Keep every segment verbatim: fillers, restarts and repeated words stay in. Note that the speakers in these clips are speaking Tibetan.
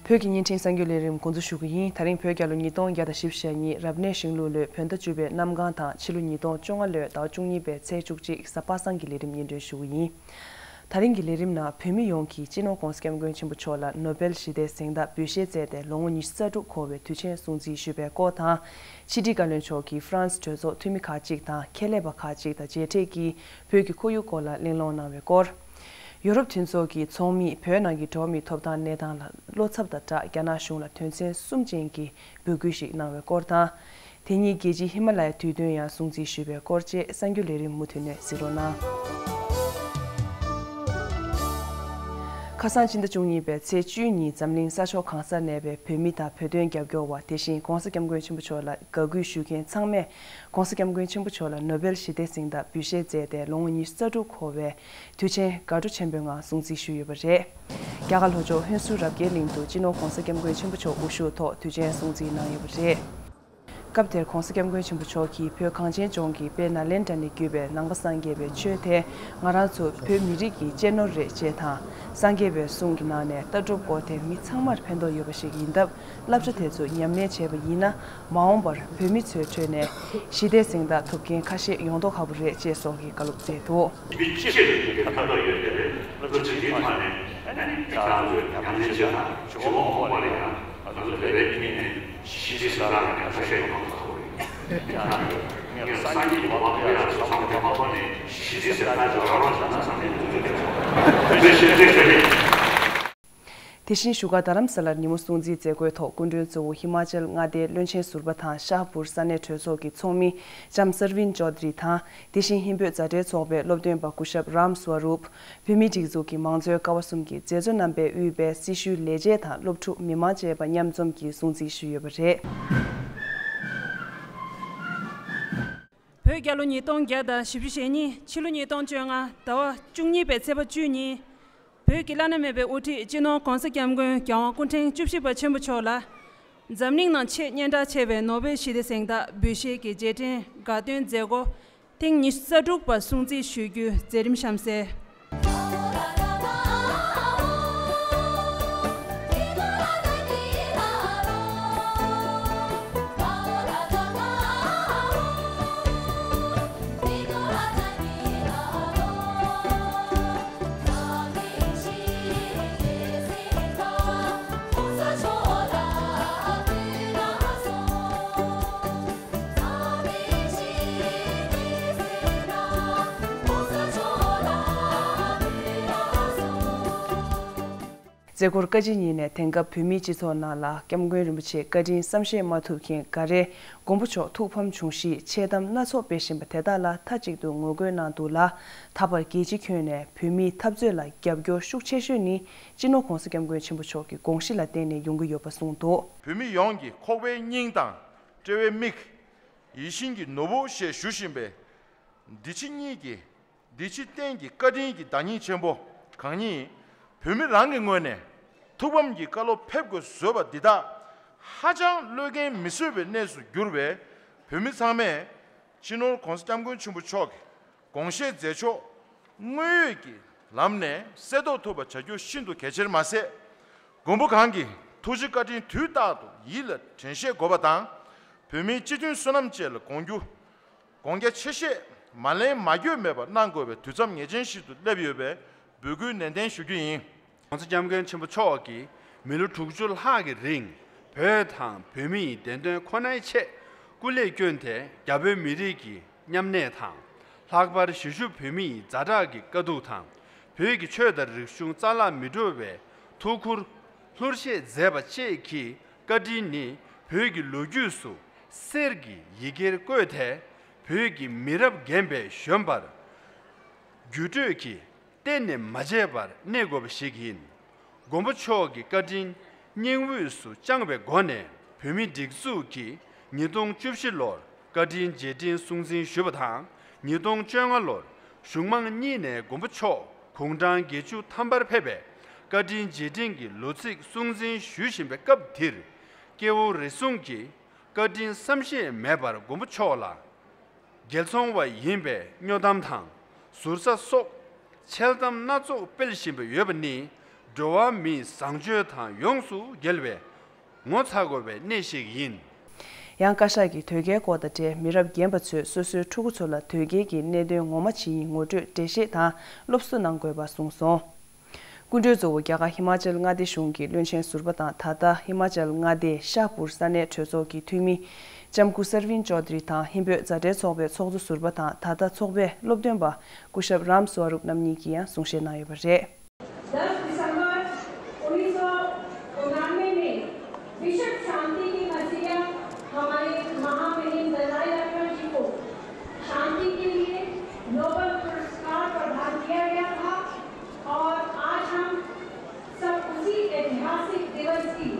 བོད་ཀྱི་བརྙན་འཕྲིན་གསར་འགྱུར་ལས་རིམ་འགོ་འཛུགས་ཞུ་གི་ཡིན། ད་རིང་བོད་རྒྱལ་ལོ་ཉིས་སྟོང་བརྒྱ་དང་བཞི་བཅུ་ཞེ་གཉིས་རབ་གནས་ཤིང་ལུག་ལོའི་བོད་ཟླ་བཅུ་པའི་གནམ་གང་དང་ཕྱི་ལོ་ཉིས་སྟོང་བཅོ་ལྔ་ལོའི་ཟླ་བ་བཅུ་གཉིས་པའི་ཚེས་བཅུ་གཅིག་གཟའ་པ་སངས་ཀྱི་ལས་རིམ་སྙན་སྒྲོན་ཞུ་གི་ཡིན། ད་རིང་གི་ལས་རིམ་ནང་བོད་མི་ཡོངས་ཀྱིས་སྤྱི་ནོར་༧གོང་ས་༧སྐྱབས་མགོན་ཆེན་པོ་མཆོག་ལ་ནོ་བེལ་ཞི་བདེའི་གཟེངས་རྟགས་འབུལ་བཞེས་མཛད་དེ་ལོ་ངོ་ཉི་ཤུ་རྩ་དྲུག་འཁོར་བའི་དུས་ཆེན་སྲུང་བརྩི་ཞུས་པའི་སྐོར་དང་། ཕྱི་དྲིལ་བཀའ་བློན་མཆོག་གིས་ཧྥ་རན་སི་གྲོས་ཚོགས་འཐུས་མི་ཁག་ཅིག་དང་ཁྱད་ལས་པ་ཁག་ཅིག་དང་མཇལ་འཕྲད་ཀྱིས་བོད་ཀྱི་ཁོར་ཡུག་སྐོར་ལ་གླེང་སློང་གནང་བའི་སྐོར། ཡོ་རོབ་མཐུན་ཚོགས་ཀྱི་ཚོགས་མིས་བོད་ནང་གི་འགྲོ་བ་མིའི་ཐོབ་ཐང་གནས་སྟངས་ལ་བློ་འཚབ་དང་སྦྲགས་རྒྱ་ནག་གཞུང་ལ་དོན་ཚན་གསུམ་ཅན་གྱི་འབོད་སྐུལ་ཞིག་གནང་བའི་སྐོར་དང་། དེ་ཉིན་རྒྱལ་སྤྱིའི་ཧི་མ་ལ་ཡའི་དུས་སྟོན་ཡང་སྲུང་བརྩི་ཞུས་པའི་སྐོར་བཅས་གསར་འགྱུར་ལས་རིམ་མུ་མཐུད་ནས་གཟིགས་རོགས་གནང་། ཁ་སང་ཕྱི་ཟླ་བཅུ་གཉིས་པའི་ཚེས་བཅུ་ཉིན་འཛམ་གླིང་ས་ཕྱོགས་གང་སར་གནས་པའི་བོད་མི་དང་བོད་དོན་རྒྱབ་སྐྱོར་བ། དེ་བཞིན་༧གོང་ས་༧སྐྱབས་མགོན་ཆེན་པོ་མཆོག་ལ་དགའ་གུས་ཞུ་མཁན་ཚང་མས་༧གོང་ས་༧སྐྱབས་མགོན་ཆེན་པོ་མཆོག་ལ་ནོ་བེལ་ཞི་བདེའི་གཟེངས་རྟགས་འབུལ་བཞེས་མཛད་དེ་ལོ་ངོ་ཉི་ཤུ་རྩ་དྲུག་འཁོར་བའི་དུས་ཆེན་དགའ་སྤྲོ་ཆེན་པོའི་ངང་སྲུང་བརྩི་ཞུས་ཡོད་པ་རེད། རྒྱ་གར་ལྷོ་ཕྱོགས་ཧུན་སུར་རབ་རྒྱས་གླིང་དུ་སྤྱི་ནོར་༧གོང་ས་༧སྐྱབས་མགོན་ཆེན་པོ་མཆོག་དབུ་བཞུགས་ཐོག་དུས་ཆེན་སྲུང་བརྩི་གནང་ཡོད་པ་རེད། སྐབས་དེར་༧གོང་ས་༧སྐྱབས་མགོན་ཆེན་པོ་མཆོག་གིས་བོད་གངས་ཅན་ལྗོངས་ཀྱི་དཔལ་ནཱ་ལེནྡྲ་ནས་བརྒྱུད་པའི་ནང་པ་སངས་རྒྱས་པའི་ཆོས་དེ་ང་རང་ཚོ་བོད་མི་རིགས་ཀྱི་གཅེས་ནོར་རེད་ཅེས་དང་། སངས་རྒྱས་པའི་གསུང་གི་ནང་ནས་ལྟ་གྲུབ་སྐོར་དེ་མི་ཚང་མར་ཕན་ཐོགས་ཡོད་པ་ཞིག་ཡིན་སྟབས། བསླབ་བྱ་དེ་ཚོ་ཉམས་ལེན་བྱས་པ་ཡིན་ན། མ་འོངས་པར་བོད་མི་ཚོའི་ཁྲོད་ནས་ཞི་བདེའི་གཟེངས་རྟགས་ཐོབ་མཁན་ཁ་ཤས་ཡོང་མདོག་ཁ་པོ་རེད་ཅེས་སོགས་ཀྱི་བཀའ་སློབ་སྩལ་འདུག། མི་སྤྱི་ལ་ཕན་ཐོགས་ཡོད་པའི་བསླབ་བྱ་འདིའི་ཐོག་ནས་ཨ་ནི་ཁྱེད་རང་ཚོས་ཉམས་ལེན་བྱས་ན་ཇོ་བོ་མོ་པ་ལ་ཡང་ང་ཚོ་བོད་པའི་མི་ནས་ཞི་བདེའི་གཟེངས་རྟགས་ལ་ཡང་ཁ་ཤས་ཡོང་མདོག་ཁ་པོ་རེད། ཡང་ངས་སངས་རྒྱས་ཀྱི་བ་བོད་ཡང་ཚང་མ་མ་ཐོག་ནས་ཞི་བདེའི་གཟེངས་རྟགས་ལ་རོགས་བྱས་ན་བསམ་ནས་འདུག་ཚུལ་དེ་ཚོ་བོད་པའི་ཞི་བདེའི་གཟེངས་རྟགས། དེ་བཞིན་བཞུགས་སྒར་རྡ་རམ་ས་ལར་ཉིན་མོ་སྲུང་བརྩིའི་མཛད་སྒོའི་ཐོག་སྐུ་མགྲོན་གཙོ་བོ་ཧི་མ་ཅལ་མངའ་སྡེའི་བློན་ཆེན་ཟུར་པ་དང་ཤ་ཧ་པུར་ས་གནས་གྲོས་ཚོགས་ཀྱི་ཚོགས་མི་ལྕམ་སར་ཝིན་ཅོ་དྷི་རི་དང་། དེ་བཞིན་ཧིན་བོད་མཛའ་འབྲེལ་ཚོགས་པའི་སློབ་སྟོན་པ་སྐུ་ཞབས་རམ་སྭ་རུབ། བོད་མིའི་སྒྲིག་འཛུགས་ཀྱི་མང་གཙོའི་ཀ་བ་གསུམ་གྱི་མཛད་གཙོ་རྣམ་པས་དབུས་པའི་སྲི་ཞུའི་ལས་བྱེད་དང་སློབ་ཕྲུག་མི་མང་བཅས་པ་མཉམ་འཛོམས་ཀྱིས་སྲུང་བརྩི་ཞུས་ཡོད་པ་རེད། བོད་རྒྱལ་ལོ་ཉིས་སྟོང་བརྒྱ་དང་བཞི་བཅུ་ཞེ་གཉིས་ཕྱི་ལོ་ཉིས་སྟོང་བཅོ་ལྔ་ཟླ་བ་བཅུ་གཉིས་པའི་ཚེས་པ་བཅུ་ཉིན། བོད་ཀྱི་བླ་ན་མེད་པའི་དབུ་ཁྲིད་སྤྱི་ནོར་༧གོང་ས་༧སྐྱབས་མགོན་༧གྱ་དབང་སྐུ་ཕྲེང་བཅུ་བཞི་པ་ཆེན་པོ་མཆོག་ལ། འཛམ་གླིང་ནང་ཆེས་སྙན་གྲགས་ཆེ་བའི་ནོ་བེལ་ཞི་བདེ་གཟེངས་རྟགས་འབུལ་བཞེས་ཀྱི་རྗེས་དྲན་དགའ་སྟོན་མཛད་སྒོ་ཐེངས་ཉི་ཤུ་རྩ་དྲུག་པ་སྲུང་བརྩི་ཞུ་རྒྱུའི་མཛད་རིམ་གཤམ་གསལ། མཛད་སྒོར་བཀའ་སྤྱི་གཉིས་ནས་དེང་སྐབས་བོད་མིའི་སྤྱི་ཚོགས་ནང་ལ་༧སྐྱབས་མགོན་རིན་པོ་ཆེའི་བཀའ་དྲིན་བསམ་ཤེས་མ་ཐུབ་མཁན་འགའ་རེས་མགོན་པོ་མཆོག་ཐུགས་ཕམ་བྱུང་གཤིས་འཆལ་གཏམ་སྣ་ཚོགས་སྤེལ་བཞིན་པ་དེ་དག་ལ་མཐའ་གཅིག་ཏུ་ངོ་རྒོལ་གནང་འདུག་ལ། ད་བར་རྒྱལ་སྤྱིའི་ཁྱོན་ནས་བོད་མིའི་འཐབ་རྩོད་ལ་རྒྱབ་སྐྱོར་ཤུགས་ཆེ་ཤོས་ནི་སྤྱི་ནོར་༧གོང་ས་༧སྐྱབས་མགོན་ཆེན་པོ་མཆོག་གི་དགོངས་གཞི་ལ་བརྟེན་ནས་ཡོང་གི་ཡོད་པ་གསུངས་འདུག། བོད་མི་ཡོངས་ཀྱི་ཁོག་པའི་སྙིང་དང་དཔྲལ་བའི་མིག་ཡིད་བཞིན་གྱི་ནོར་བུ་ཞེས་ཞུ་བཞིན་པའི་འདི་ཕྱི་གཉིས་ཀྱི་འདི་ཕྱི་གཏན་གྱི་བཀའ་དྲིན་གྱི་བདག་ཉིད་ཆེན་པོ་གང་ཉིད་བོད་མི་རང་གི་ངོས་ནས་ཐུགས་ཕམ་གྱི་བཀའ་སློབ་ཕེབས་དགོས་བཟོས་པ་འདི་དག་ཧ་ཅང་བློས་འགེལ་མི་བཟོད་པའི་གནས་སུ་གྱུར་བས། བོད་མི་ཚང་མས་སྤྱི་ནོར་༧གོང་ས་༧སྐྱབས་མགོན་ཆེན་པོ་མཆོག་གི་དགོངས་བཞེས་མཛད་ཕྱོགས་དངོས་ཡོད་ཀྱི་ལམ་ནས་གསལ་རྟོགས་ཐུབ་པ་བྱ་རྒྱུ་ཤིན་ཏུ་གལ་ཆེར་མ་ཟད། མགོན་པོ་གང་གི་ཐུགས་རྗེ་བཀའ་དྲིན་དུས་རྟག་ཏུ་ཡིད་ལ་དྲན་ཤེས་དགོས་པ་དང་། བོད་མིའི་སྤྱི་མཐུན་བསོད་ནམས་བཅས་ལ་དགོངས་རྒྱུ། དགོངས་རྒྱ་ཆེ་བཞེས་མ་ལན་མ་འགྱོད་མེད་པར་གནང་དགོས་པའི་དུས་མཚམས་ངེས་ཅན་ཞིག་ཏུ་སླེབས་ཡོད་པས་འབོད་སྐུལ་ནན་ཏན་ཞུ་རྒྱུ་ཡིན། ༧གོང་ས་༧སྐྱབས་མགོན་ཆེན་པོ་མཆོག་གིས་མི་ལོ་དྲུག་ཅུ་ལྷག་གི་རིང་བོད་དང་བོད་མིའི་བདེན་དོན་ཁོ་ནའི་ཆེད་སྐུ་ལས་བསྐྱོན་ཏེ་རྒྱ་བོད་མི་རིགས་ཀྱི་མཉམ་གནས་དང་། ལྷག་པར་གཞིས་བཞུགས་བོད་མིའི་ཛ་དྲག་གི་དཀའ་སྡུག་དང་། བོད་ཀྱི་ཆོས་དང་རིག་གཞུང་རྩ་བརླག་མི་འགྲོ་བའི་ཐུགས་ཁུར་ལྷུར་བཞེས་མཛད་པ་བཅས་ཀྱི་བཀའ་དྲིན་ནི་བོད་ཀྱི་ལོ་རྒྱུས་སུ་གསེར་གྱི་ཡི་གེར་བཀོད་དེ་བོད་ཀྱི་མི་རབས་རྒན་པའི་གཞོན་པར་བརྒྱུད་སྤྲོད་ཀྱིས་གཏན་ནས་མ་བརྗེད་པར་གནས་དགོས་པ་ཞིག་ཡིན། མགོན་པོ་མཆོག་གི་བཀའ་དྲིན་སྙིང་དབུས་སུ་བཅངས་པའི་སྒོ་ནས་བོད་མིའི་སྒྲིག་འཛུགས་ཀྱིས་ཉིས་སྟོང་བཅུ་བཞི་ལོར་བཀའ་དྲིན་རྗེས་དྲན་སྲུང་བརྩི་ཞུས་པ་དང་། ཉིས་སྟོང་བཅོ་ལྔ་ལོར་གཞུང་མང་གཉིས་ནས་མགོན་པོ་མཆོག་དགུང་གྲངས་བརྒྱད་ཅུ་ཐམ་པར་ཕེབས་པའི་བཀའ་དྲིན་རྗེས་དྲན་གྱི་ལོ་ཚིགས་སྲུང་བརྩི་ཞུ་བཞིན་པའི་སྐབས་འདིར། སྐྱེ་བོ་རེ་ཟུང་གིས་བཀའ་དྲིན་བསམ་ཤེས་མེད་པར་མགོན་པོ་མཆོག་ལ་རྒྱལ་ཚོང་བ་ཡིན་པའི་སྨྱོ་གཏམ་དང་ཟུར་ཟ་སོགས་འཆལ་གཏམ་སྣ་ཚོགས་སྤེལ་བཞིན་པ་ཡོད་པ་ནི་ འགྲོ་བ་མིའི་བཟང་སྤྱོད་དང་ཡོངས་སུ་འགལ་བའི་ངོ་ཚ་དགོས་པའི་གནས་ཤིག་ཡིན། ཡང་བཀའ་ཤག་གིས་དོལ་རྒྱལ་སྐོར་དང་འབྲེལ་མི་རབས་རྒན་པ་ཚོས་སོ་སོའི་ཕྲུ་གུ་ཚོ་ལ་དོལ་རྒྱལ་གྱི་གནད་དོན་ངོ་མ་ཇི་ཡིན་ངོ་སྤྲོད་འགྲེལ་བཤད་དང་སློབ་གསོ་གནང་དགོས་པ་གསུངས་སོང་། སྐུ་མགྲོན་གཙོ་བོ་རྒྱ་གར་ཧི་མ་ཅལ་མངའ་སྡེ་གཞུང་གི་བློན་ཆེན་ཟུར་པ་དང་ད་ལྟ་ཧི་མ་ཅལ་མངའ་སྡེའི་ཤཱ་པུར་ས་གནས་གྲོས་ཚོགས་ཀྱི་འཐུས་མི་ལྕམ་སྐུ་སར་ཝིན་ཅོ་དྷི་རི་དང་ཧིན་བོད་མཛའ་འབྲེལ་ཚོགས་པའི་ཚོགས་གཙོ་ཟུར་པ་དང་ད་ལྟ་ཚོགས་པའི་སློབ་སྟོན་པ་སྐུ་ཞབས་རམ་སུ་ཨ་རུབ་རྣམ་གཉིས་ཀྱིས་ཡང་གསུང་བཤད་གནང་ཡོད་པ་རེད། दस दिसंबर उन्नीस सौ उनानवे में विश्व शांति की मसीहा हमारे महामहिम दलाई लामा जी को शांति के लिए नोबेल पुरस्कार प्रदान किया गया था और आज हम सब उसी ऐतिहासिक दिवस की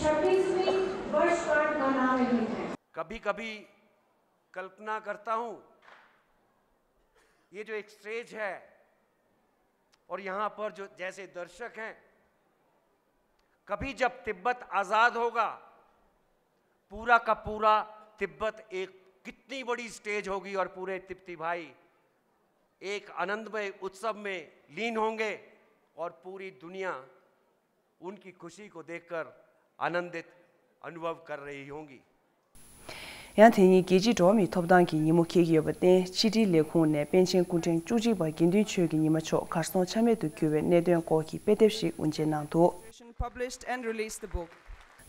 छब्बीसवीं वर्षगांठ मना रहे हैं। कभी कभी कल्पना करता हूं, ये जो एक स्टेज है और यहां पर जो जैसे दर्शक हैं, कभी जब तिब्बत आजाद होगा, पूरा का पूरा तिब्बत एक कितनी बड़ी स्टेज होगी और पूरे तिब्बती भाई एक आनंदमय उत्सव में लीन होंगे और पूरी दुनिया उनकी खुशी को देखकर आनंदित अनुभव कर रही होंगी। ཡང་དེ་ཉིན་རྒྱལ་སྤྱིའི་འགྲོ་བ་མིའི་ཐོབ་ཐང་གི་ཉིན་མོ་འཁེལ་གྱི་ཡོད་པར་བརྟེན་ཕྱི་དྲིལ་ལས་ཁུངས་ནས་པཎ་ཆེན་སྐུ་ཕྲེང་བཅུ་གཅིག་པ་དགེ་འདུན་ཆོས་ཀྱི་ཉི་མ་མཆོག་གར་སོང་ཆ་མེད་དུ་གྱུར་བའི་གནད་དོན་སྐོར་གྱི་དཔེ་དེབ་ཞིག་དབུ་འབྱེད་གནང་འདུག Published and released the book.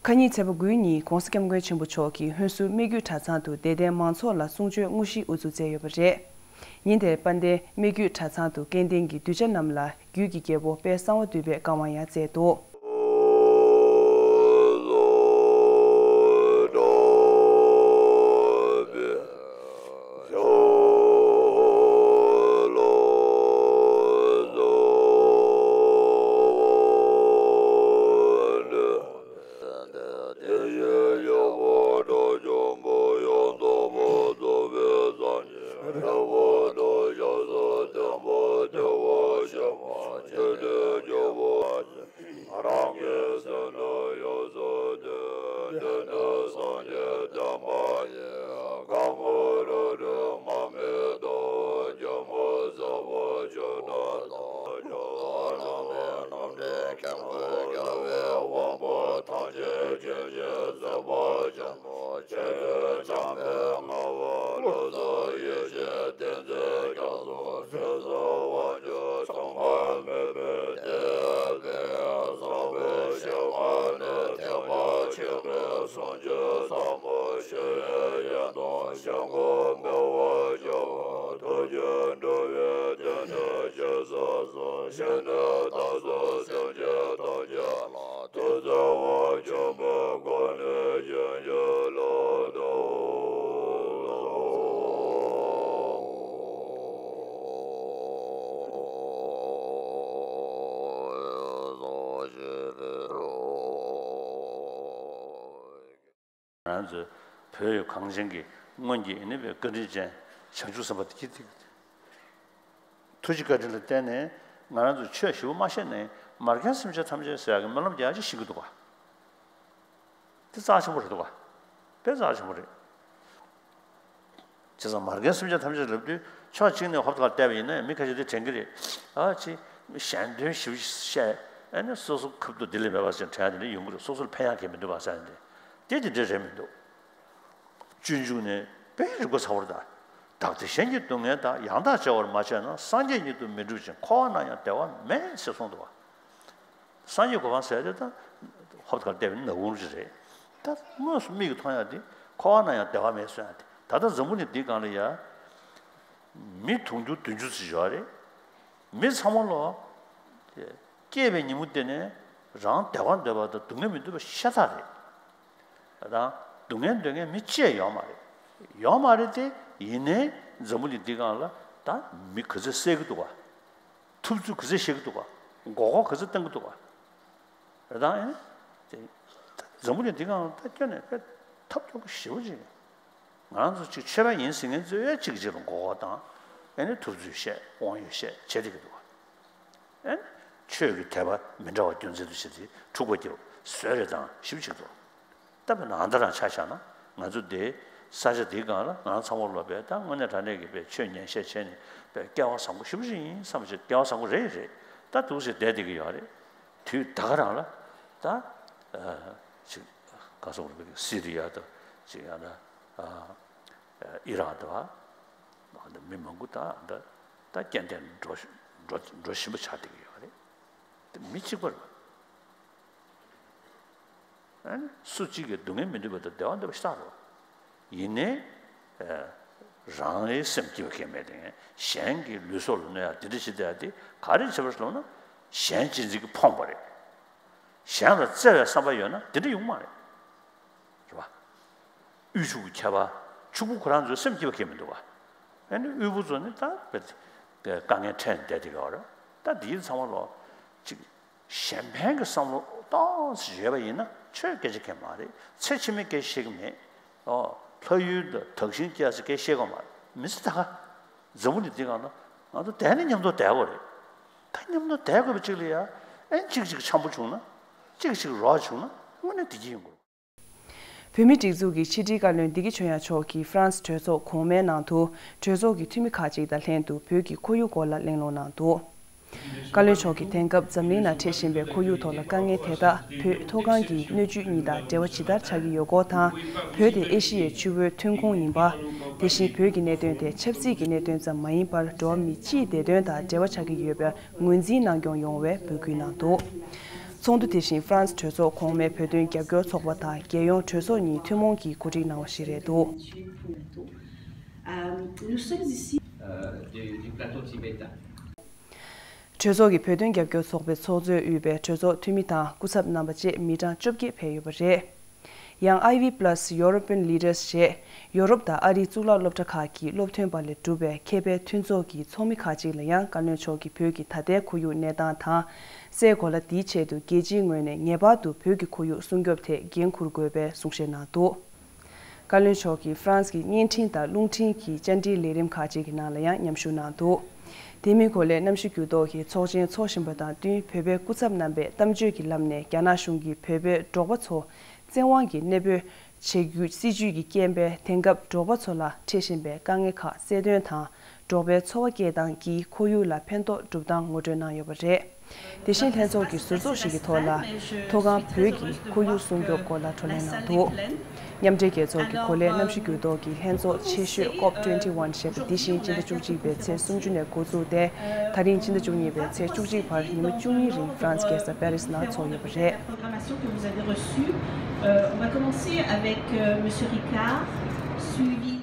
ཁ་ཉིན་ཚེས་པ་དགུའི་ཉིན་༧གོང་ས་༧སྐྱབས་མགོན་ཆེན་པོ་མཆོག་གིས་ཧུན་སུར་སྨད་རྒྱུད་གྲྭ་ཚང་དུ་དད་ལྡན་མང་ཚོགས་ལ་གསུང་ཆོས་དངོས་གཞི་དབུ་འཛུགས་མཛད་ཡོད་པ་རེད། ཉིན་དེར་དཔལ་ལྡན་སྨད་རྒྱུད་གྲྭ་ཚང་དུ་སྐལ་ལྡན་གྱི་གདུལ་བྱ་རྣམས་ལ་རྒྱུད་ཀྱི་རྒྱལ་པོ་དཔལ་གསང་བ་འདུས་པས་བཀའ་དབང་ཡང་སྩལ་འདུག་ང་རང་ཚོའི་བོད་ཡུལ་གངས་ཅན་གྱི་སྔོན་གྱི་ཨ་ནི་བའི་བཀའ་དྲིན་ཅན་བྱང་ཆུབ་སེམས་དཔའ་དེ་ཀྱི་ཐུགས་རྗེ་བཀའ་དྲིན་ལ་བརྟེན་ནས་ང་རང་ཚོས་ཆོས་ཞིབ་པོ་མ་ཤེས་ནའི་མ་རྒན་སེམས་ཅན་ཐམས་ཅད་ཟེར་ཡག་གི་སྨོན་ལམ་རྒྱག་ཡག་ཅིག་ཤེས་ཀྱི་འདུག་ག་དེ་རྩ་ཆེན་པོ་རེད་འདུག་ག་དཔེ་རྩ་ཆེན་པོ་རེད། བྱས་ཙང་མ་རྒན་སེམས་ཅན་ཐམས་ཅད་ལབ་དུས་ཕྱོགས་གཅིག་ནས་ཧོབ་ཏེ་ཁར་བལྟས་པ་ཡིན་ན་མི་ཁ་ཤས་དེ་དྲན་གྱི་རེད། ཨ་ཅེ་གཞན་དོན་ཞིབ་བཤད་ཨ་ནི་སོ་སོ་ཁབ་ཏུ་བདེ་ལེགས་མེད་པ་ཟེར་དྲན་ཡག་དེ་འདྲ་ཡོང་གི་རེད། སོ་སོར་ཕན་ཡག་གི་མི་འདུག་པ་ཟེར་ཡག་དེ་དེ་དེ་འདྲ་རེད་མི་འདུག་སྤྱོད་འཇུག་ནས་དཔེ་རིག་པ་ཚ་བོར་གདའ། བདག་བདེ་གཞན་གྱི་སྡུག་བསྔལ་དག་ཡང་དག་བྱ་བར་མ་བྱས་ན། སངས་རྒྱས་ཉིད་དུ་མི་འགྲུབ་ཅིང་། འཁོར་བ་ན་ཡང་བདེ་བ་མེད། ཅེས་གསུངས་འདུག་པ། སངས་རྒྱས་གོ་འཕང་ཟེར་དེ་ད་ཧོབ་ཏེ་ཁར་བལྟས་པའི་ནག་ཁུང་ཅིག་རེད། ད་དངོས་སུ་མིག་གིས་མཐོང་ཡག་དེ་འཁོར་བ་ན་ཡང་བདེ་བ་མེད་གསུང་ཡག་དེ། ད་ལྟ་འཛམ་བུ་གླིང་འདིའི་སྒང་ལ་ཡ་མི་དུང་ཕྱུར་བདུན་ཅུ་ཙམ་ཡོད་རེད། མི་ཚང་མ་ལོ་སྐྱེས་པའི་ཉིན་མོ་དེ་ནས་རང་བདེ་བ་འདོད་པ་དང་སྡུག་བསྔལ་མི་འདོད་པ་ཤ་སྟག་རེད། ད་སྡུག་བསྔལ་འདོད་མཁན་མི་གཅིག་ཡོད་མ་རེད། ཡོད་མ་རེད་དེ། ཡིན་ནའི་འཛམ་བུ་གླིང་འདིའི་སྒང་ལ་ད་མི་ག་ཚོད་བསད་ཀྱི་འདུག་ག་ཐུབ་ཚོད་ག་ཚོད་བཤད་ཀྱི་འདུག་ག་མགོ་སྐོར་ག་ཚོད་གཏོང་གི་འདུག་ག་རེད་དང་ཨེ། དེ་འཛམ་བུ་གླིང་འདི་སྒང་ད་སྐྱོན་ནས་དཔེ་ཐབས་སྐྱོ་པོ་ཞེ་པོ་ཅིག་ང་རང་ཚོ་ཅིག་ཆོས་པ་ཡིན་ཟེར་མཁན་ཚོས་གཅིག་གཅིག་ལ་མགོ་སྐོར་དང་། ཨེ་ནི་ཐུབ་ཚོད་བཤད། དབང་ཡོད་བཤད་བྱེད་བསྡད་ཀྱི་འདུག་ག་ཨེ་ནི་ཆོས་ཀྱི་དད་པ་མི་འདྲ་བ་སྐྱོན་འཛིན་དུ་བྱེད་དེ་འཁྲུག་པ་རྒྱབ་བཟོས་རེད་དང་ཞེ་པོ་ཅིག་འདུག་ད་དཔེར་ན་ཨ་མདོ་རང་ཆ་བཞག་ན། ང་ཚོ་འདི་ས་ཆ་འདིའི་སྒང་ལ་ང་རང་ཚང་མ་ལོ་པས་ད་དངོས་གནས་དྲང་གནས་ཀྱི་པའི་ཆོས་ཉན་བཤད་བྱས་ནས་པའི་སྐལ་བ་བཟང་པོ་ཞེ་པོ་ཅིག་ཡིན་བསམ་བྱས། སྐལ་བ་བཟང་པོ་རེད་རེད། ད་འདུག་སེ་བསྡད་བསྡད་ཀྱི་ཡོད་རེད། དུས་ད་ག་རང་ལ་ད་ཨ་ཅིག་ག་སོང་རེད། སི་རི་ཡ་དང་ཅིག་ཡང་ན་ཨ་ཨི་རག་དང་ཨ་མི་མང་པོ་ད་ད་ད་སྐྱེ་ལྡན་འགྲོ་འགྲོ་འགྲོ་བཞིན་པ་ཆགས་བསྡད་ཀྱི་ཡོད་རེད། དེ་མི་གཅིག་པ་རེད། ཨ་ནི་སུ་གཅིག་གིས་སྡུག་བསྔལ་མི་འདོད་པ་དང་བདེ་བ་འདོད་པ་ཤ་སྟག་རེད། ཡིན་ནའི་ཨ་རང་རེའི་སེམས་སྐྱིད་པ་གང་ཡང་མེད་དེ། གཞན་གྱི་ལུས་སྲོག་ལ་གནོད་ཡ་དེ་འདྲ་ཞིག་བསྡད་ཡ་དེ་ག་རེ་བྱས་པ་རེད་ལབ་ན། གཞན་གཅེས་འཛིན་གྱིས་ཕོངས་པ་རེད། གཞན་ལ་བརྩེ་བའི་བསམ་པ་ཡོད་ན་དེ་འདྲ་ཡོང་མ་རེད། རེད་པ། དབུལ་ཕྱུག་གི་ཁྱད་པར། ཕྱུག་པོ་ཁོ་རང་ཚོའི་སེམས་སྐྱིད་པ་གང་ཡང་མི་འདུག་ག་ཨ་ནི་དབུལ་པོ་ཚོ་ནི་ད་དཀའ་ངལ་འཕྲད་ནས་བསྡད་བསྡད་ཡོད་རེད། ད་འདི་ཚང་མ་ལོ་ཅིག་གཞན་ཕན་གྱི་བསམ་བློ་ཏོག་ཙམ་ཡོད་པ་ཡིན་ན་ཆོས་སྐད་ཆ་གང་ཡང་མ་རེད། ཚེ་ཕྱི་མའི་སྐད་ཆ་བཤད་ཀྱི་མེད། ཨོ། ལྷ་ཡུལ་དང་དག་ཞིང་སྐྱེ་ས་སྐད་ཆ་བཤད་ཀྱི་མ་རེད། མི་ཚེ་ད་ག་འཛམ་བུ་གླིང་འདི་སྒང་ལ་ང་ཚོ་བསྡད་ན་མཉམ་དུ་བསྡད་དགོས་རེད། ད་མཉམ་དུ་བསྡད་དགོས་པ་གཅིག་ལ་ཡ་ཨེ་གཅིག་གཅིག་འཆམ་པོ་བྱུང་ན། གཅིག་གཅིག་རོགས་བྱུང་ན་དངོས་གནས་བདེ་སྐྱིད་ཡོང་གི་རེད། བོད་མིའི་སྒྲིག་འཛུགས་ཀྱི་ཕྱི་དྲིལ་བཀའ་བློན་བདེ་སྐྱིད་ཆོས་དབྱངས་མཆོག་གིས་ཧྥ་རན་སི་གྲོས་ཚོགས་གོང་མའི་ནང་དུ་གྲོས་ཚོགས་ཀྱི་འཐུས་མི་ཁག་ཅིག་དང་ལྷན་དུ་བོད་ཀྱི་ཁོར་ཡུག་སྐོར་ལ་གླེང་སློང་གནང་འདུག་བཀའ་བློན་མཆོག་གིས་དེང་སྐབས་འཛམ་གླིང་ནང་འཕྲད་བཞིན་པའི་ཁོར་ཡུག་ཐོག་ལ་དཀའ་ངལ་དེ་དག་བོད་མཐོ་སྒང་གི་སྣོད་བཅུད་གཉིས་དང་འབྲེལ་བ་ཇི་ལྟར་ཆགས་ཀྱི་ཡོད་སྐོར་དང་། བོད་དེ་ཨེ་ཤི་ཡའི་ཆུ་བོའི་ཐོན་ཁུངས་ཡིན་པ། དེ་བཞིན་བོད་ཀྱི་གནད་དོན་དེ་ཆབ་སྲིད་ཀྱི་གནད་དོན་ཙམ་མ་ཡིན་པར་འགྲོ་བ་མི་སྤྱིའི་བདེ་དོན་དང་འབྲེལ་བ་ཆགས་ཀྱི་ཡོད་པའི་ངོས་འཛིན་གནང་སྐྱོང་ཡོང་བའི་འབོད་སྐུལ་གནང་འདུག་ཚོགས་འདུ་དེ་བཞིན་ཧྥ་རན་སི་གྲོས་ཚོགས་གོང་མའི་བོད་དོན་རྒྱབ་སྐྱོར་ཚོགས་པ་དང་རྒྱལ་ཡོངས་གྲོས་ཚོགས་གཉིས་ཐུན་མོང་གིས་གོ་སྒྲིག་གནང་བ་ཞིག་རེད་འདུག་གྲོས་ཚོགས་ཀྱི་བོད་དོན་རྒྱབ་སྐྱོར་ཚོགས་པའི་ཚོགས་གཙོས་དབུས་པའི་གྲོས་ཚོགས་འཐུས་མི་དང་སྐུ་ཚབ་རྣམ་པ་བཅས་མི་གྲངས་བཅོ་བརྒྱད་ཕེབས་ཡོད་པ་རེད། ཡང་ཨའི་ཝི་Plus European Leaders ཞེས་ཡོ་རོབ་དང་ཨ་རིའི་གཙུག་ལག་སློབ་གྲྭ་ཁག་གི་སློབ་ཐོན་པ་ལས་གྲུབ་པའི་མཁས་པའི་མཐུན་ཚོགས་ཀྱི་ཚོགས་མི་ཁག་ཅིག་ལ་ཡང་བཀའ་བློན་མཆོག་གིས་བོད་ཀྱི་ད་ལྟའི་ཁོར་ཡུག་གནས་སྟངས་དང་། སའི་གོ་ལ་འདིའི་ཆེད་དུ་རྒྱལ་སྤྱིའི་ངོས་ནས་ངེས་པར་དུ་བོད་ཀྱི་ཁོར་ཡུག་སྲུང་སྐྱོབ་ཐད་འགན་འཁུར་དགོས་པའི་གསུང་བཤད་གནང་འདུག་བཀའ་བློན་མཆོག་གིས་ཧྥ་རན་སི་གི་བརྙན་འཕྲིན་དང་རླུང་འཕྲིན་གྱི་བཅར་འདྲིའི་ལས་རིམ་ཁག་ཅིག་གི་ནང་ལ་ཡང་མཉམ་ཞུགས་གནང་འདུག་དེ་མིན་གོ་ལའི་གནམ་གཤིས་འགྱུར་ལྡོག་གི་ཚོགས་ཆེན་འཚོགས་བཞིན་པ་དང་བསྟུན་བོད་པའི་སྐུ་ཚབ་རྣམ་པས་གཏམ་བརྗོད་ཀྱི་ལམ་ནས་རྒྱ་ནག་གཞུང་གིས་བོད་པའི་འབྲོག་པ་ཚོ་བཙན་དབང་གིས་གནས་སྤོས་བྱེད་རྒྱུའི་སྲིད་ཇུས་ཀྱི་རྐྱེན་པས་དེང་སྐབས་འབྲོག་པ་ཚོ་ལ་འཕྲད་བཞིན་པའི་དཀའ་ངལ་ཁག་གསལ་སྟོན་དང་། འབྲོག་པའི་འཚོ་བ་སྐྱེལ་སྟངས་ཀྱིས་ཁོར་ཡུག་ལ་ཕན་ཐོགས་སྒྲུབ་སྟངས་ངོ་སྤྲོད་གནང་ཡོད་པ་རེད། དེ་བཞིན་ལྷན་ཚོགས་ཀྱི་ཟུར་ཚོགས་ཤིག་གི་ཐོག་ལ་མཐོ་སྒང་བོད་ཀྱི་ཁོར་ཡུག་སྲུང་སྐྱོབ་སྐོར་ལ་བགྲོ་གླེང་གནང་འདུག་མཉམ་འབྲེལ་རྒྱལ་ཚོགས་ཀྱི་གོ་ལའི་གནམ་གཤིས་འགྱུར་ལྡོག་གི་ལྷན་ཚོགས་ཆེ་ཤོས་ཀོབ་ཊུ་ཝེན་ཊི་ཝན་ཞེས་པ་འདི་བཞིན་སྤྱི་ཟླ་བཅུ་གཅིག་པའི་ཚེས་སུམ་ཅུ་ནས་འགོ་བཙུགས་ཏེ། ད་རིང་སྤྱི་ཟླ་བཅུ་གཉིས་པའི་ཚེས་བཅུ་གཅིག་བར་ཉིན་མོ་བཅུ་གཉིས་རིང་ཧྥ་རན་སི་རྒྱལ་ས་པེ་རི་སི་ནང་འཚོགས་ཡོད་པ་རེད། Programmation que vous avez reçue. Euh, on va commencer avec euh, Monsieur Ricard, suivi.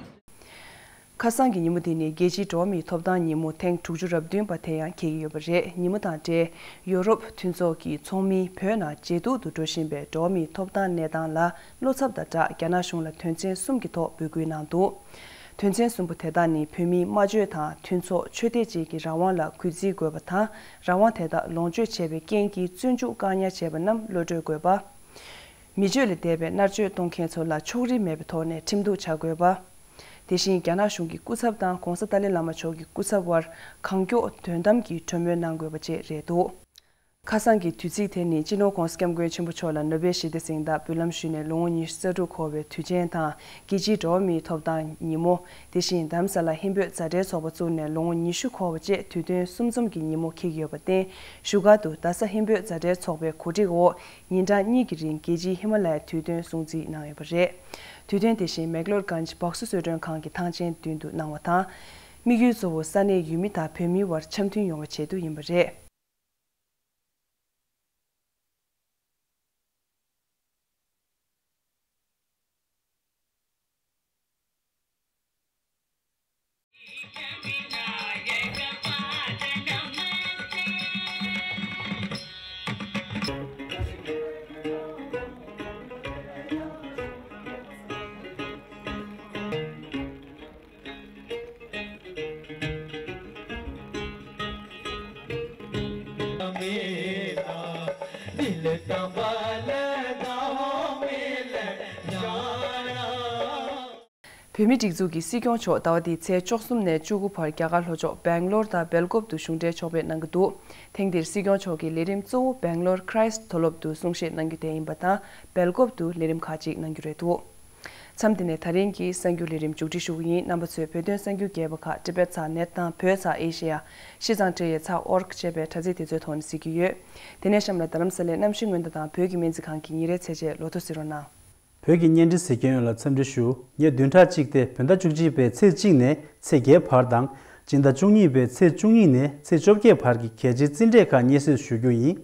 ཁ་སང་གི་ཉིན་མོ་འདི་ནི་རྒྱལ་སྤྱིའི་འགྲོ་བ་མིའི་ཐོབ་ཐང་ཉིན་མོ་ཐེངས་དྲུག་ཅུ་རེ་བདུན་པ་དེ་ཡང་འཁེལ་གྱི་ཡོད་པ་རེད། ཉིན་མོ་དང་འབྲེལ་ཡོ་རོབ་མཐུན་ཚོགས་ཀྱི་ཚོགས་མིས་བོད་ནང་ཇེ་སྡུག་ཏུ་འགྲོ་བཞིན་པའི་འགྲོ་བ་མིའི་ཐོབ་ཐང་གནས་སྟངས་ལ་བློ་འཚབ་དང་སྦྲགས་རྒྱ་ནག་གཞུང་ལ་དོན་ཚན་གསུམ་གྱི་ཐོག་འབོད་སྐུལ་གནང་འདུག་དོན་ཚན་གསུམ་པོ་དེ་དག་ནི་བོད་མིའི་སྨྲ་བརྗོད་དང་མཐུན་ཚོགས་ཆོས་དད་བཅས་ཀྱི་རང་དབང་ལ་གུས་བརྩི་དགོས་པ་དང་། རང་དབང་དེ་དག་ལོངས་སྤྱོད་བྱས་པའི་རྐྱེན་གྱིས་བཙོན་འཇུག་བཀག་ཉར་བྱས་པ་རྣམས་གློད་གྲོལ་དགོས་པ། མི་སྤྱོད་ལས་འདས་པའི་མནར་གཅོད་གཏོང་མཁན་ཚོ་ལ་ཕྱོགས་རིས་མེད་པའི་ཐོག་ནས་ཁྲིམས་གཏུག་བྱ་དགོས་པ། དེ་བཞིན་རྒྱ་ནག་གཞུང་གི་སྐུ་ཚབ་དང་༸གོང་ས་ཏཱ་ལའི་བླ་མ་མཆོག་གི་སྐུ་ཚབ་དབར་གང་མགྱོགས་དོན་དམ་གྱི་གྲོས་མོལ་གནང་དགོས་པ་བཅས་རེད་འདུག་ཁ་སང་གི་དུས་ཚིགས་དེ་ནི་སྤྱི་ནོར་༸གོང་ས་༸སྐྱབས་མགོན་ཆེན་པོ་མཆོག་ལ་ནོ་བེལ་ཞི་བདེ་གཟེངས་རྟགས་འབུལ་ལམ་ཞུས་ནས་ལོ་ངོ་ཉི་ཤུ་རྩ་དྲུག་འཁོར་བའི་དུས་ཆེན་དང་། རྒྱལ་སྤྱིའི་འགྲོ་བ་མིའི་ཐོབ་ཐང་ཉིན་མོ། དེ་བཞིན་རྡ་རམ་ས་ལ་ཧིན་བོད་མཛའ་འབྲེལ་ཚོགས་པ་བཙུགས་ནས་ལོ་ངོ་ཉི་ཤུ་འཁོར་བ་བཅས་དུས་སྟོན་གསུམ་འཛོམས་ཀྱི་ཉིན་མོ་འཁེལ་གྱི་ཡོད་པར་བརྟེན། བཞུགས་སྒར་དུ་རྡ་ས་ཧིན་བོད་མཛའ་འབྲེལ་ཚོགས་པའི་གོ་སྒྲིག་འོག་ཉིན་གྲངས་གཉིས་ཀྱི་རིང་རྒྱལ་སྤྱིའི་ཧི་མ་ལ་ཡའི་དུས་སྟོན་སྲུང་བརྩི་གནང་ཡོད་པ་རེད། དུས་སྟོན་དེ་བཞིན་མེག་ལོར་གྷན་ཇི་བྷག་སུ་གསོལ་མགྲོན་ཁང་གི་ཐང་ཆེན་མདུན་དུ་གནང་བ་དང་། དམིགས་ཡུལ་གཙོ་བོ་ས་གནས་ཡུལ་མི་དང་བོད་མིའི་དབར་འཆམ་མཐུན་ཡོང་བའི་ཆེད་དུ་ཡིན་པ་རེད། བོད་མིའི་སྒྲིག་འཛུགས་ཀྱི་སྲིད་སྐྱོང་མཆོག་ཟླ་བ་འདིའི་ཚེས་བཅུ་གསུམ་ནས་བཅུ་དགུ་བར་རྒྱ་གར་ལྷོ་ཕྱོགས་སྦེང་ལོར་དང་སྦེལ་ཀོབ་ཏུ་གཞུང་འབྲེལ་ཕྱོགས་ཕེབས་གནང་གི་འདུག་ཐེངས་འདིར་སྲིད་སྐྱོང་མཆོག་གིས་ལས་རིམ་གཙོ་བོ་སྦེང་ལོར་ཁྲའི་སི་མཐོ་སློབ་ཏུ་གསུང་བཤད་གནང་རྒྱུ་དེ་ཡིན་པ་དང་། སྦེལ་ཀོབ་ཏུ་ལས་རིམ་ཁག་ཅིག་གནང་རྒྱུ་རེད་འདུག་མཚམས་འདི་ནས་ད་རིང་གི་གསར་འགྱུར་ལས་རིམ་མཇུག་སྒྲིལ་ཞུ་གི་ཡིན། རྣམ་པ་ཚོས་བོད་དོན་གསར་འགྱུར་རྒྱས་པ་ཁག་Tibet Sat Net དང་བོད་Sat Asia། ཤིས་ཙང་ཁྲེ་ཡེ་Sat Org ཅེས་པའི་དྲ་ཚིགས་དེ་ཚོའི་ཐོག་ནས་གཟིགས་ཀྱི་ཡོད། དེ་ནས་གཤམ་ལ་རྡ་རམ་ས་ལའི་གནམ་གཤིས་སྔོན་བརྡ་དང་བོད་ཀྱི་སྨན་རྩིས་ཁང་གི་ཉིན་རེའི་ཚེས་བཅད་ལོ་ཐོ་གཟིགས་རོགས་གནང་། བོད་ཀྱི་བརྙན་འཕྲིན་གཟིགས་མཁན་ཡོངས་ལ་འཚམས་འདྲི་ཞུ། ངས་བདུན་ཕྲག་གཅིག་སྟེ་བོད་ཟླ་བཅུ་གཅིག་པའི་ཚེས་གཅིག་ནས་ཚེས་བརྒྱད་བར་དང་། སྤྱི་ཟླ་བཅུ་གཉིས་པའི་ཚེས་བཅུ་གཉིས་ནས་ཚེས་བཅོ་བརྒྱད་བར་གྱི་གལ་ཆེའི་རྩིས་འབྲས་ཁག་སྙན་སེང་ཞུ་རྒྱུ་ཡིན།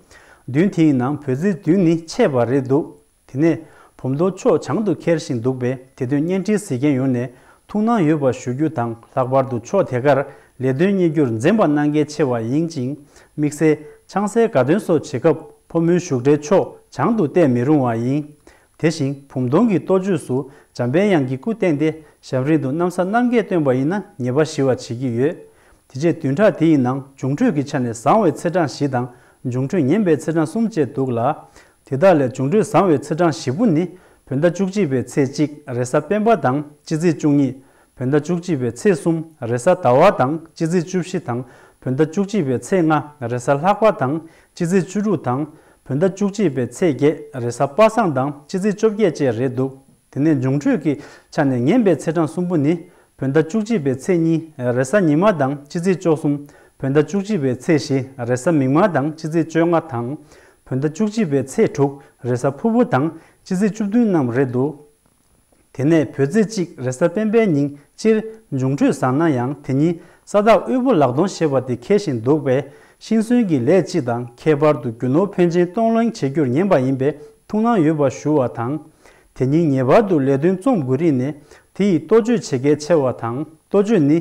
བདུན་དེའི་ནང་བོད་རྩིས་བདུན་ནི་ཆད་པ་རེད་འདུག་དེ་ནས་བུམ་གཏོར་ཕྱོགས་བྱང་དུ་འཁྱེར་བཞིན་འདུག་པས། དེ་དོན་བརྙན་འཕྲིན་གཟིགས་མཁན་ཡོངས་ནས་ཐུགས་སྣང་ཡོད་པ་ཞུ་རྒྱུ་དང་། ལྷག་པར་དུ་ཕྱོགས་དེ་གར་ལས་དོན་གཉེར་རྒྱུར་འཛེམ་པ་གནང་གལ་ཆེ་བ་ཡིན་ཅིང་། དམིགས་བསལ་ཆང་སའི་དགའ་སྟོན་སོགས་བྱེད་སྐབས་ཕོ་མོའི་བཞུགས་གྲལ་ཕྱོགས་བྱང་དུ་བལྟས་མི་རུང་བ་ཡིན། དེ་བཞིན་བུམ་གཏོར་གྱི་གཏོར་མཆོད་སུ་འཇམ་དཔལ་དབྱངས་ཀྱི་སྐུ་བསྟན་ཏེ་ཞབས་རིམ་དུ་གནམ་ས་གནམ་གྱིས་བཏོན་པ་ཡིན་ན་ཉེས་པ་ཞི་བར་བྱེད་ཀྱི་ཡོད། དེ་རྗེས་བདུན་ཕྲག་དེའི་ནང་འབྱུང་འཕྲོད་ཀྱི་ཆ་ནས་བཟང་བའི་ཚེས་གྲངས་བཞི་དང་འབྱུང་འཕྲོད་ངན་པའི་ཚེས་གྲངས་གསུམ་བཅས་འདུག་ལ། དེ་དག་ལས་འབྱུང་འཕྲོད་བཟང་བའི་ཚེས་གྲངས་བཞི་པོ་ནི། བོད་ཟླ་བཅུ་གཅིག་པའི་ཚེས་གཅིག་རེས་གཟའ་སྤེན་པ་དང་སྤྱི་ཚེས་བཅུ་གཉིས། བོད་ཟླ་བཅུ་གཅིག་པའི་ཚེས་གསུམ་རེས་གཟའ་ཟླ་བ་དང་སྤྱི་ཚེས་བཅུ་བཞི་དང་། བོད་ཟླ་བཅུ་གཅིག་པའི་ཚེས་ལྔ་རེས་གཟའ་ལྷག་པ་དང་སྤྱི་ཚེས་བཅུ་དྲུག་དང་། བོད་ཟླ་བཅུ་གཅིག་པའི་ཚེས་བརྒྱད་རེས་གཟའ་པ་སངས་དང་སྤྱི་ཚེས་བཅོ་བརྒྱད་བཅས་རེད་འདུག་དེ་ནས་འབྱུང་འཕྲོད་ཀྱི་ཆ་ནས་ངན་པའི་ཚེས་གྲངས་གསུམ་པོ་ནི། བོད་ཟླ་བཅུ་གཅིག་པའི་ཚེས་གཉིས་རེས་གཟའ་ཉི་མ་དང་སྤྱི་ཚེས་བཅུ་གསུམ། བོད་ཟླ་བཅུ་གཅིག་པའི་ཚེས་བཞི་རེས་གཟའ་མིག་དམར་དང་སྤྱི་ཚེས་བཅོ་ལྔ་དང་། བོད་ཟླ་བཅུ་གཅིག་པའི་ཚེས་དྲུག་རེས་གཟའ་ཕུར་བུ་དང་སྤྱི་ཚེས་བཅུ་བདུན་རྣམས་རེད་འདུག་དེ་ནས་བོད་ཚེས་གཅིག་རེས་གཟའ་སྤེན་པའི་ཉིན་སྤྱིར་འབྱུང་འཕྲོད་བཟང་ན་ཡང་དེ་ཉིན་ས་བདག་དབུལ་པོ་ལག་སྟོང་ཞེས་པ་དེ་འཁེལ་བཞིན་འདུག་པས། ཤིང་གསོན་གྱི་ལས་སྤྱི་དང་ཁྱད་པར་དུ་རྒྱུ་ནོར་ཕོན་ཆེན་གཏོང་ལེན་བྱེད་རྒྱུར་ངན་པ་ཡིན་པས་ཐུགས་སྣང་ཡོད་པ་ཞུ་བ་དང་། དེ་ཉིན་ངེས་པར་དུ་ལས་དོན་རྩོམ་དགོས་རིགས་ནས་དེ་ཡི་གཏོ་བཅོས་བྱེད་གལ་ཆེ་བ་དང་། གཏོ་བཅོས་ནི།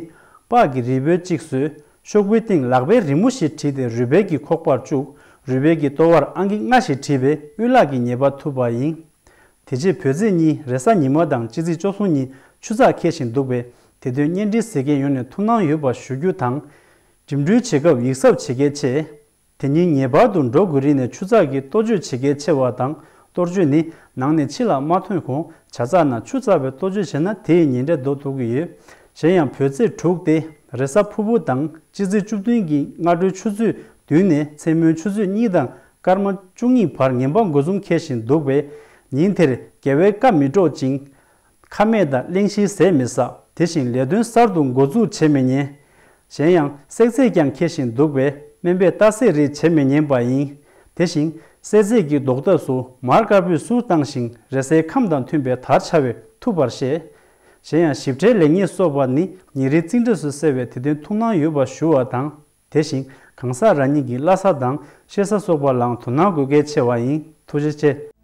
སྤགས་ཀྱི་རིལ་བུའི་གཅིག་བཟོས། ཤོག་བུའི་སྟེང་ལག་པའི་རི་མོ་ཞིག་བྲིས་ཏེ་རུས་སྦལ་གྱི་ཁོག་པར་བཅུག་རུས་སྦལ་གྱི་ལྟོ་བར་ཨང་ཀི་ལྔ་ཞིག་བྲིས་པས་དབུལ་ལག་གི་ཉེས་པ་ཐུབ་པ་ཡིན། དེ་རྗེས་བོད་ཚེས་གཉིས་རེས་གཟའ་ཉི་མ་དང་སྤྱི་ཚེས་བཅུ་གསུམ་ཉིན་ཆུ་ཚགས་འཁེལ་བཞིན་འདུག་པས། དེ་དོན་བརྙན་འཕྲིན་གཟིགས་མཁན་ཡོངས་ནས་ཐུགས་སྣང་ཡོད་པ་ཞུ་རྒྱུ་དང་། འགྲིམ་འགྲུལ་བྱེད་སྐབས་ཡིག་ཚབ་བྱེད་གལ་ཆེ། དེ་ཉིན་ངེས་པར་དུ་འགྲོ་དགོས་རིགས་ནས་ཆུ་ཚགས་ཀྱི་གཏོ་བཅོས་བྱེད་གལ་ཆེ་བ་དང་། གཏོ་བཅོས་ནི་ནང་ནས་ཕྱི་ལ་མ་ཐོན་གོང་ཇ་ཚགས་ནང་ཆུ་བཙགས་པའི་གཏོ་བཅོས་བྱས་ན་དེ་ཡི་ཉེན་ཁྲ་ལྡོག་ཐུབ་ཀྱི་ཡོད། གཞན་ཡང་བོད་ཚེས་དྲུག་སྟེ་རེས་གཟའ་ཕུར་བུ་དང་སྤྱི་ཚེས་བཅུ་བདུན་གྱི་སྔ་དྲོའི་ཆུ་ཚོད་བདུན་ནས་མཚན་མོའི་ཆུ་ཚོད་གཉིས་དང་སྐར་མ་བཅུ་གཉིས་བར་ངན་པ་འགོ་འཛོམས་འཁེལ་བཞིན་འདུག་པས། ཉིན་དེར་རྒྱལ་བའི་བཀའ་མི་སྒྲོག་ཅིང་། ཁ་སྨྲས་དང་གླེང་གཞིའི་ཟས་མི་ཟ། དེ་བཞིན་ལས་དོན་གསར་དུ་འགོ་འཛུགས་བྱེད་མི་ཉན། གཞན་ཡང་བསྲེག་རྫས་ཀྱང་འཁེལ་བཞིན་འདུག་པས་སྨན་པས་ལྟ་གསེས་རིགས་བྱེད་མི་ཉན་པ་ཡིན། དེ་བཞིན་བསྲེག་རྫས་ཀྱི་རྡོག་ཐབས་སུ་མར་དཀར་པོས་བསུར་བཏང་ཞིང་རེས་གཟའི་ཁམས་དང་མཐུན་པའི་དར་འཕྱར་བས་ཐུབ་པར་བཤད། གཞན་ཡང་ཞིབ་ཕྲའི་ལེགས་ཉེས་སོགས་པ་ནི་ཉིན་རེའི་རྩིས་འབྲས་སུ་གསལ་བས་དེ་དོན་ཐུགས་སྣང་ཡོད་པ་ཞུ་བ་དང་། དེ་བཞིན་གང་ཟག་རང་ཉིད་ཀྱི་བླ་གཟའ་དང་གཤེད་གཟའ་སོགས་པ་ལའང་དོ་སྣང་དགོས་གལ་ཆེ་བ་ཡིན། ཐུགས་རྗེ་ཆེ།